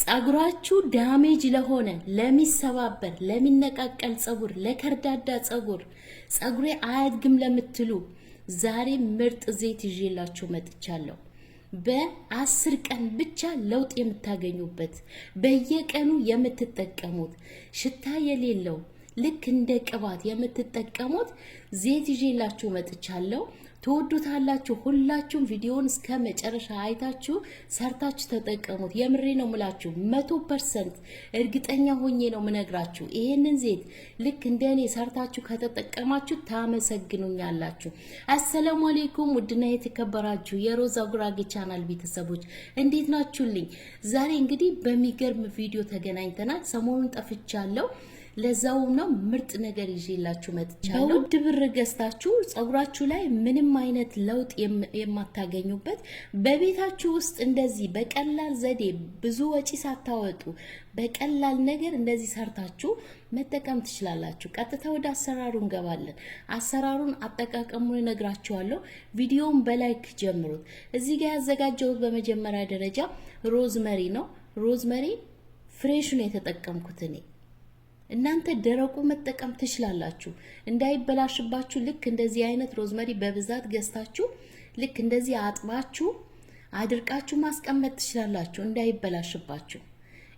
ጸጉራችሁ damage ለሆነ፣ ለሚሰባበር፣ ለሚነቃቀል ጸጉር፣ ለከርዳዳ ጸጉር፣ ጸጉሬ አያድግም ለምትሉ ዛሬ ምርጥ ዘይት ይዤላችሁ መጥቻለሁ። በ10 ቀን ብቻ ለውጥ የምታገኙበት፣ በየቀኑ የምትጠቀሙት፣ ሽታ የሌለው፣ ልክ እንደ ቅባት የምትጠቀሙት ዘይት ይዤላችሁ መጥቻለሁ። ትወዱታላችሁ። ሁላችሁም ቪዲዮውን እስከ መጨረሻ አይታችሁ ሰርታችሁ ተጠቀሙት። የምሬ ነው ምላችሁ፣ 100% እርግጠኛ ሆኜ ነው ምነግራችሁ። ይሄንን ዘይት ልክ እንደ እኔ ሰርታችሁ ከተጠቀማችሁ ታመሰግኑኛላችሁ። አሰላሙ አሌይኩም ውድና የተከበራችሁ የሮዛ ጉራጌ ቻናል ቤተሰቦች፣ እንዴት ናችሁልኝ? ዛሬ እንግዲህ በሚገርም ቪዲዮ ተገናኝተናል። ሰሞኑን ጠፍቻለሁ። ለዛውም ነው ምርጥ ነገር ይዤላችሁ መጥቻለሁ። በውድ ብር ገዝታችሁ ጸጉራችሁ ላይ ምንም አይነት ለውጥ የማታገኙበት፣ በቤታችሁ ውስጥ እንደዚህ በቀላል ዘዴ ብዙ ወጪ ሳታወጡ በቀላል ነገር እንደዚህ ሰርታችሁ መጠቀም ትችላላችሁ። ቀጥታ ወደ አሰራሩ እንገባለን። አሰራሩን አጠቃቀሙን እነግራችኋለሁ። ቪዲዮውን በ like ጀምሩት። እዚህ ጋር ያዘጋጀሁት በመጀመሪያ ደረጃ rosemary ነው። Rosemary fresh ነው የተጠቀምኩት እኔ። እናንተ ደረቁ መጠቀም ትችላላችሁ። እንዳይበላሽባችሁ ልክ እንደዚህ አይነት rosemary በብዛት ገዝታችሁ ልክ እንደዚህ አጥባችሁ አድርቃችሁ ማስቀመጥ ትችላላችሁ፣ እንዳይበላሽባችሁ።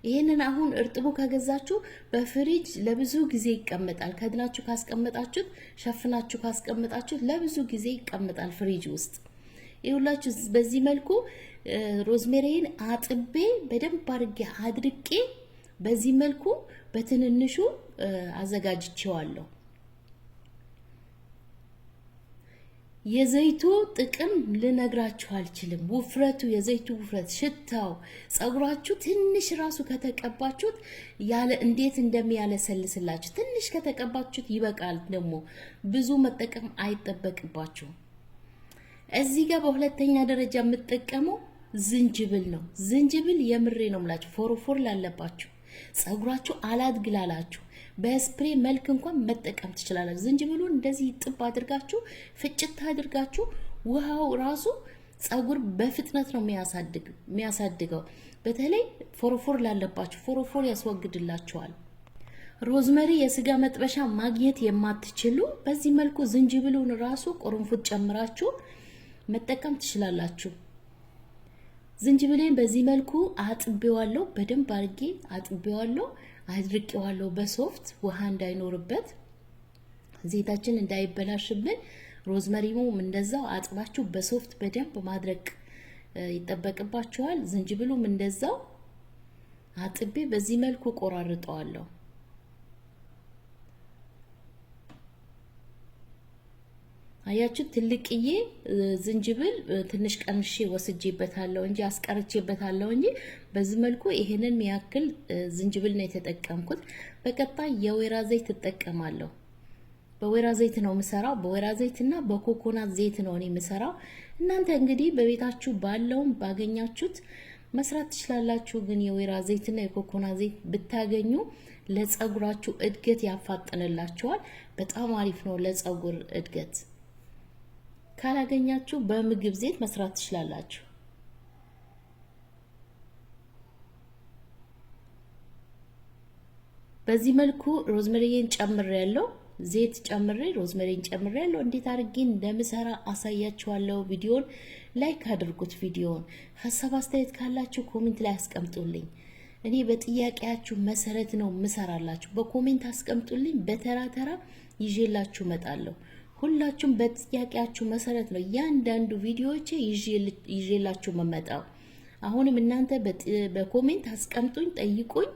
ይህንን አሁን እርጥቡ ከገዛችሁ በፍሪጅ ለብዙ ጊዜ ይቀመጣል። ከድናችሁ ካስቀመጣችሁት፣ ሸፍናችሁ ካስቀመጣችሁት ለብዙ ጊዜ ይቀመጣል ፍሪጅ ውስጥ። ይሁላችሁ በዚህ መልኩ rosemary ን አጥቤ በደንብ አድርጌ አድርቄ በዚህ መልኩ በትንንሹ አዘጋጅቼዋለሁ። የዘይቱ ጥቅም ልነግራችሁ አልችልም። ውፍረቱ፣ የዘይቱ ውፍረት፣ ሽታው፣ ጸጉራችሁ ትንሽ ራሱ ከተቀባችሁት ያለ እንዴት እንደሚያለሰልስላችሁ፣ ትንሽ ከተቀባችሁት ይበቃል። ደግሞ ብዙ መጠቀም አይጠበቅባችሁም። እዚህ ጋር በሁለተኛ ደረጃ የምጠቀመው ዝንጅብል ነው። ዝንጅብል የምሬ ነው የምላችሁ፣ ፎሮፎር ላለባችሁ፣ ጸጉራችሁ አላድግ ላላችሁ በ spray መልክ እንኳን መጠቀም ትችላላችሁ። ዝንጅብሉን እንደዚህ ጥብ አድርጋችሁ፣ ፍጭት አድርጋችሁ ውሃው ራሱ ጸጉር በፍጥነት ነው የሚያሳድገው። በተለይ ፎሮፎር ላለባችሁ ፎሮፎር ያስወግድላችኋል። Rosemary የስጋ መጥበሻ ማግኘት የማትችሉ በዚህ መልኩ ዝንጅብሉን ራሱ ቅርንፉድ ጨምራችሁ መጠቀም ትችላላችሁ። ዝንጅብሌን በዚህ መልኩ አጥቤዋለሁ። በደንብ አድርጌ አጥቤዋለሁ፣ አድርቄዋለሁ በሶፍት ውሃ እንዳይኖርበት፣ ዘይታችን እንዳይበላሽብን። Rosemary ውም እንደዛው አጥባችሁ በሶፍት በደንብ ማድረቅ ይጠበቅባችኋል። ዝንጅብሉም እንደዛው አጥቤ በዚህ መልኩ ቆራርጠዋለሁ። አያችሁ፣ ትልቅዬ ዝንጅብል ትንሽ ቀንሼ ወስጄበታለሁ እንጂ፣ አስቀርቼበታለሁ እንጂ በዚህ መልኩ ይሄንን ያክል ዝንጅብል ነው የተጠቀምኩት። በቀጣይ የወይራ ዘይት እጠቀማለሁ። በወይራ ዘይት ነው የምሰራው። በወይራ ዘይትና በኮኮናት ዘይት ነው እኔ የምሰራው። እናንተ እንግዲህ በቤታችሁ ባለውም ባገኛችሁት መስራት ትችላላችሁ። ግን የወይራ ዘይትና የኮኮናት ዘይት ብታገኙ ለጸጉራችሁ እድገት ያፋጥንላችኋል። በጣም አሪፍ ነው ለጸጉር እድገት። ካላገኛችሁ በምግብ ዘይት መስራት ትችላላችሁ። በዚህ መልኩ rosemary ን ጨምሬያለሁ። ዘይት ጨምሬ rosemary ን ጨምሬያለሁ። እንዴት አድርጌ እንደምሰራ አሳያችኋለሁ። ቪዲዮን like አድርጉት። ቪዲዮን ሀሳብ አስተያየት ካላችሁ comment ላይ አስቀምጡልኝ። እኔ በጥያቄያችሁ መሰረት ነው ምሰራላችሁ። በ comment አስቀምጡልኝ። በተራ ተራ ይዤላችሁ እመጣለሁ። ሁላችሁም በጥያቄያችሁ መሰረት ነው እያንዳንዱ ቪዲዮዎቼ ይዤላችሁ መመጣው። አሁንም እናንተ በ comment አስቀምጡኝ፣ ጠይቁኝ፣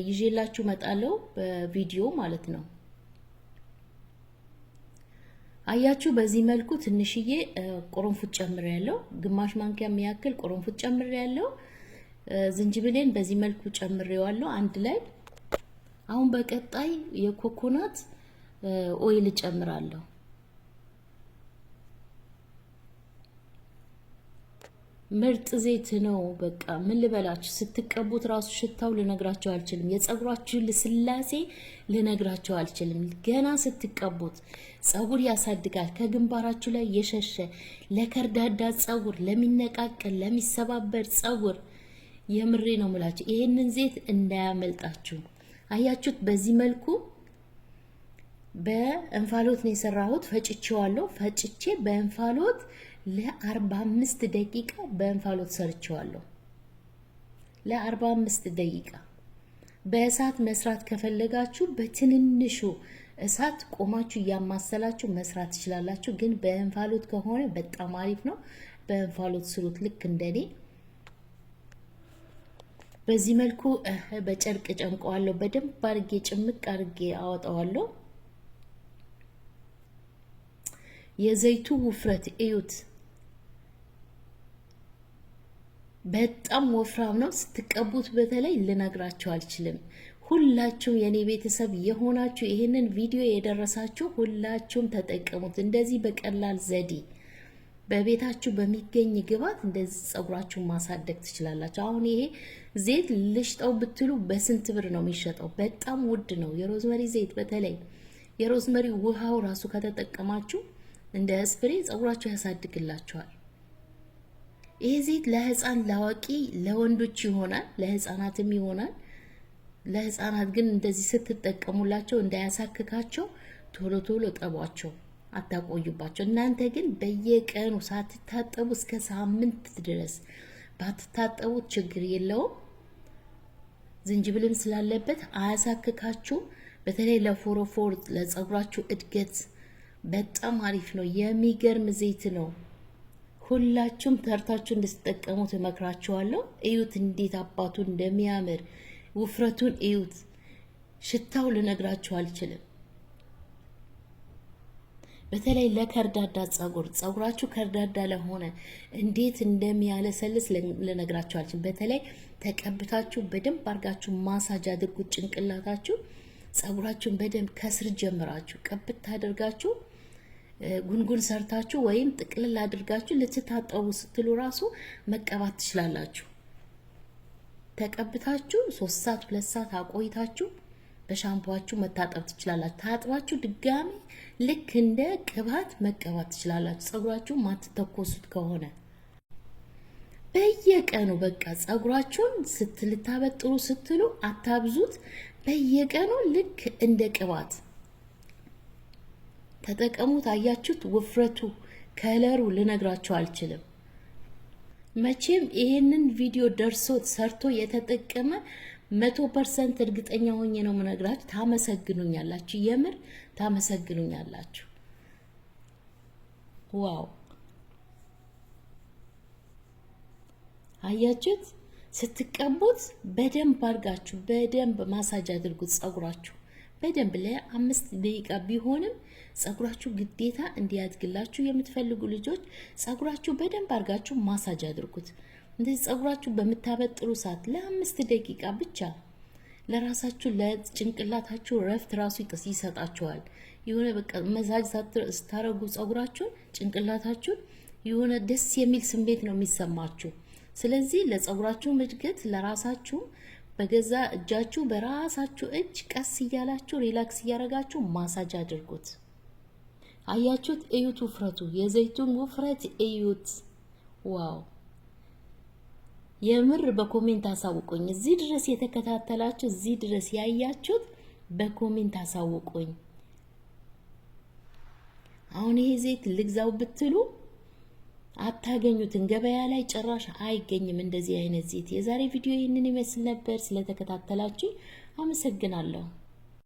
ይዤላችሁ እመጣለሁ በቪዲዮ ማለት ነው። አያችሁ፣ በዚህ መልኩ ትንሽዬ ቅርንፉድ ጨምሬያለሁ። ግማሽ ማንኪያ የሚያክል ቅርንፉድ ጨምሬያለሁ። ዝንጅብሌን በዚህ መልኩ ጨምሬዋለሁ አንድ ላይ። አሁን በቀጣይ የ coconut oil እጨምራለሁ። ምርጥ ዘይት ነው። በቃ ምን ልበላችሁ፣ ስትቀቡት ራሱ ሽታው ልነግራችሁ አልችልም። የጸጉራችሁን ልስላሴ ልነግራችሁ አልችልም። ገና ስትቀቡት ጸጉር ያሳድጋል። ከግንባራችሁ ላይ የሸሸ ለከርዳዳ ጸጉር፣ ለሚነቃቀል፣ ለሚሰባበር ጸጉር የምሬ ነው ምላችሁ፣ ይሄንን ዘይት እንዳያመልጣችሁ። አያችሁት? በዚህ መልኩ በእንፋሎት ነው የሰራሁት። ፈጭቼዋለሁ። ፈጭቼ በእንፋሎት ለ45 ደቂቃ በእንፋሎት ሰርቼዋለሁ። ለ45 ደቂቃ በእሳት መስራት ከፈለጋችሁ በትንንሹ እሳት ቆማችሁ እያማሰላችሁ መስራት ትችላላችሁ። ግን በእንፋሎት ከሆነ በጣም አሪፍ ነው። በእንፋሎት ስሩት ልክ እንደኔ። በዚህ መልኩ በጨርቅ ጨምቀዋለሁ። በደንብ አርጌ ጭምቅ አርጌ አወጣዋለሁ። የዘይቱ ውፍረት እዩት። በጣም ወፍራም ነው። ስትቀቡት በተለይ ልነግራችሁ አልችልም። ሁላችሁም የእኔ ቤተሰብ የሆናችሁ ይህንን ቪዲዮ የደረሳችሁ ሁላችሁም ተጠቀሙት። እንደዚህ በቀላል ዘዴ በቤታችሁ በሚገኝ ግብዓት እንደዚህ ጸጉራችሁን ማሳደግ ትችላላችሁ። አሁን ይሄ ዘይት ልሽጠው ብትሉ በስንት ብር ነው የሚሸጠው? በጣም ውድ ነው። የ rosemary ዘይት በተለይ የ rosemary ውሃው ራሱ ከተጠቀማችሁ እንደ spray ጸጉራችሁ ያሳድግላችኋል። ይሄ ዘይት ለህፃን፣ ለአዋቂ፣ ለወንዶች ይሆናል፣ ለህፃናትም ይሆናል። ለህፃናት ግን እንደዚህ ስትጠቀሙላቸው እንዳያሳክካቸው ቶሎ ቶሎ ጠቧቸው፣ አታቆዩባቸው። እናንተ ግን በየቀኑ ሳትታጠቡ እስከ ሳምንት ድረስ ባትታጠቡት ችግር የለውም። ዝንጅብልም ስላለበት አያሳክካችሁም። በተለይ ለፎሮፎር ለጸጉራችሁ እድገት በጣም አሪፍ ነው። የሚገርም ዘይት ነው። ሁላችሁም ተርታችሁ እንድትጠቀሙት እመክራችኋለሁ። እዩት እንዴት አባቱ እንደሚያምር ውፍረቱን እዩት። ሽታው ልነግራችሁ አልችልም። በተለይ ለከርዳዳ ጸጉር፣ ጸጉራችሁ ከርዳዳ ለሆነ እንዴት እንደሚያለሰልስ ልነግራችሁ አልችልም። በተለይ ተቀብታችሁ በደንብ አድርጋችሁ ማሳጅ አድርጉት። ጭንቅላታችሁ ጸጉራችሁን በደንብ ከስር ጀምራችሁ ቀብት አድርጋችሁ ጉንጉን ሰርታችሁ ወይም ጥቅልል አድርጋችሁ ልትታጠቡ ስትሉ ራሱ መቀባት ትችላላችሁ። ተቀብታችሁ 3 ሰዓት 2 ሰዓት አቆይታችሁ በሻምፖችሁ መታጠብ ትችላላችሁ። ታጥባችሁ ድጋሚ ልክ እንደ ቅባት መቀባት ትችላላችሁ። ጸጉራችሁ ማትተኮሱት ከሆነ በየቀኑ በቃ ጸጉራችሁን ስትልታበጥሩ ስትሉ አታብዙት። በየቀኑ ልክ እንደ ቅባት ተጠቀሙት። አያችሁት? ውፍረቱ ከለሩ ልነግራችሁ አልችልም። መቼም ይሄንን ቪዲዮ ደርሶት ሰርቶ የተጠቀመ 100% እርግጠኛ ሆኜ ነው የምነግራችሁ። ታመሰግኑኛላችሁ፣ የምር ታመሰግኑኛላችሁ። Wow አያችሁት? ስትቀቡት በደንብ አድርጋችሁ በደንብ ማሳጅ አድርጉት ጸጉራችሁ በደንብ ለ5 ደቂቃ ቢሆንም ጸጉራችሁ ግዴታ እንዲያድግላችሁ የምትፈልጉ ልጆች ጸጉራችሁ በደንብ አድርጋችሁ ማሳጅ አድርጉት። እንደዚህ ጸጉራችሁ በምታበጥሩ ሰዓት ለ5 ደቂቃ ብቻ ለራሳችሁ ለጭንቅላታችሁ ረፍት ራሱ ይሰጣችኋል። የሆነ በቃ መሳጅ ስታረጉ ጸጉራችሁን ጭንቅላታችሁን የሆነ ደስ የሚል ስሜት ነው የሚሰማችሁ። ስለዚህ ለጸጉራችሁም እድገት ለራሳችሁም በገዛ እጃችሁ በራሳችሁ እጅ ቀስ እያላችሁ relax እያደረጋችሁ ማሳጅ አድርጉት። አያችሁት? እዩት፣ ውፍረቱ የዘይቱን ውፍረት እዩት። Wow! የምር በ comment አሳውቁኝ። እዚህ ድረስ የተከታተላችሁ እዚህ ድረስ ያያችሁት በ comment አሳውቁኝ። አሁን ይሄ ዘይት ልግዛው ብትሉ አታገኙትን። ገበያ ላይ ጭራሽ አይገኝም እንደዚህ አይነት ዘይት። የዛሬ ቪዲዮ ይህንን ይመስል ነበር። ስለተከታተላችሁ አመሰግናለሁ።